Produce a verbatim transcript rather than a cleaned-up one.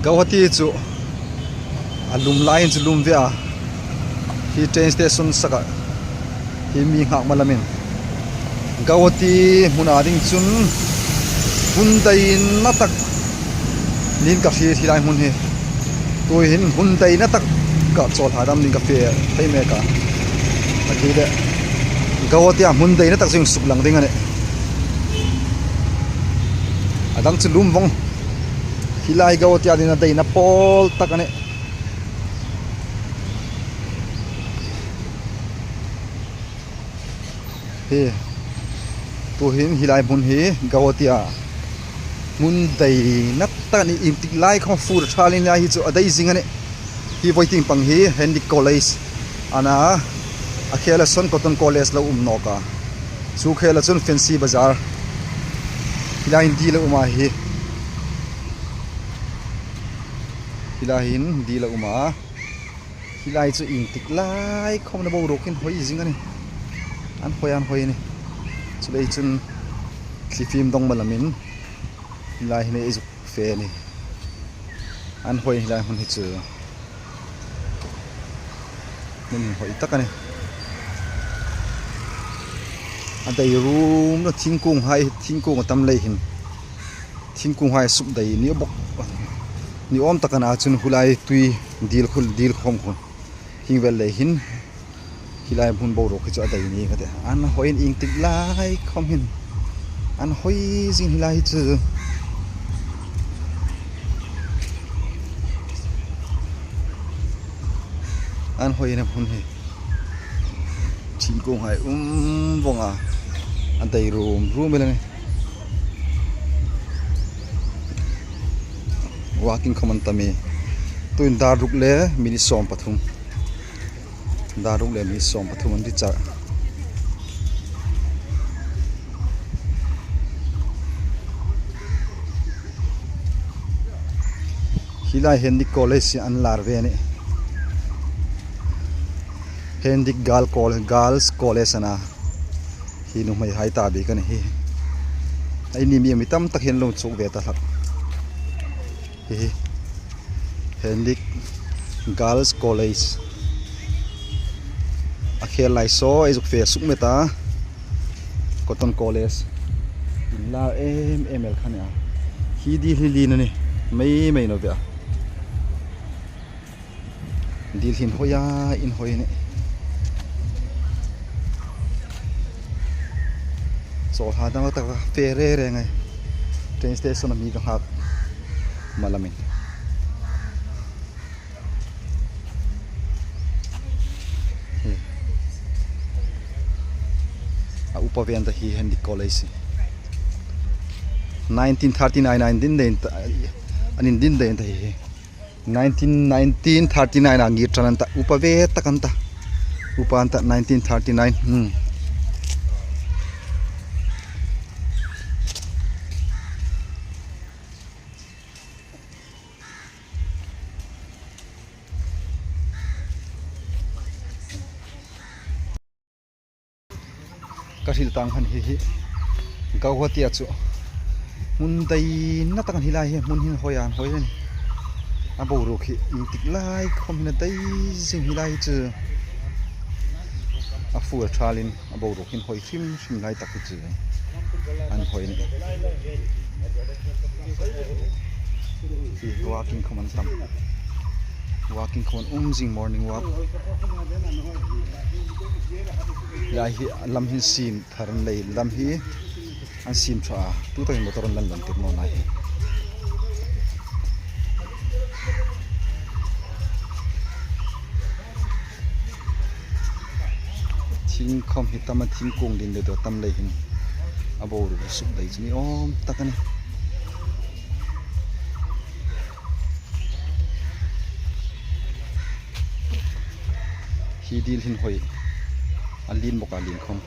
Guwahati chu a lum lai hin chu lum ve a. Hi train station saka hi mi nghak ma lamin, Guwahati hmuna ding chun hun daina tak niin ka hriet hi lai hmun hi. Tuhin hun daina tak ka chawl ha dam ding ka fe thei mek a. A ti le, Guwahati a hmun daina tak chu suk lang ding a nih. A dang chu lum vong. Hi lai Guwahati a ding a daina pawl tak a nih. Hi, tuhin hi lai hmun hi Guwahati a hmun daina tak a nih, ieng tik lai khawm fur ṭhalin lai hi chu a dai zing a nih. Hi voi tieng pang hi Hendick College a na, a khela sawn Cotton College lo um nawk a. Chu khela chun Fancy Bazar. Hi lai hin dil a um a hi. Hi lai hin dil a um a. Hi lai chu ieng tik lai khawm na boruok hin hoi zing a nih. An hoi, an hoi a nih. Chuleiin chun thli fim dawng ma lamin hi lai hin ei zuk fe a nih. An hoi hi lai hmun hi chu. Hmun hoi tak a nih. A dai rum naw, thingkunghai, thingkung a tam lei hin. Thingkunghai suk dai ni bawk. Ni awm tak a na chun hi lai tui dil khul, dil khawm khun. Hieng vel lei hin hi lai hmun boruok hi chu a dai ni ka ti. An hoi a nih, ieng tik lai khawm hin. An hoi zing hi lai hi chu. An hoi a nih hmun hi. Thingkunghai um vong a. A dai rum rum el a nih. Walking khawm an tam e. Tuhin dar ruk le minute sawm pathum. Dar ruk le minute sawm pathum an ri char. Hi lai Hendick College hi an lar ve a nih. Hendick Girl Col-, Girls College a na. Hi nuhmeihai ta bik a nih hi. Eini mi, mi tam tak hin lo chuk ve ta hlak. Hi hi. Hendick Girls College. A khel lai saw ei zuk fe suk met a. Cotton College. Inlar em em el kha a nih a. Hi dil hi lien a nih. Mei mei naw ve a. Dil hin hoi a, inhoi a nih. Chawl ha dam tak a fe re re ngai. Train station a mi ka nghak ma lamin. Hi. A upa ven ta hi Hendick College hi. Nineteen thirty-nine a indin dai ta, an indin dai ta hi. Nineteen, nineteen thirty-nine a ngir ṭan an ta, upa ve tak an ta. Upa an ta nineteen thirty-nine. Hmm. Ka hril tang khan hi hi. Guwahati a chu hmun daina tak a ni lai hi, hmun hin hoi an hoi a nih. A boruok hi ieng tik lai khawm hin a dai zing hi lai chu. A fur ṭhalin a boruok hin hoi hrim hrim lai tak hi chu. An hoi a nih. Hi walking khawm an tam. Walking khawm an um zing, morning walk. Lai hi lam hin sin thar an lei, lam hi an sin ṭha a. Tu takin motor an lan lan tir naw lai hi. Thing khawm hi tam a, thingkung din le do tam lei hin a boruok suk dai chu ni awm tak a nih. Hi dil hin hoi. A lien bawk a, lien khawm.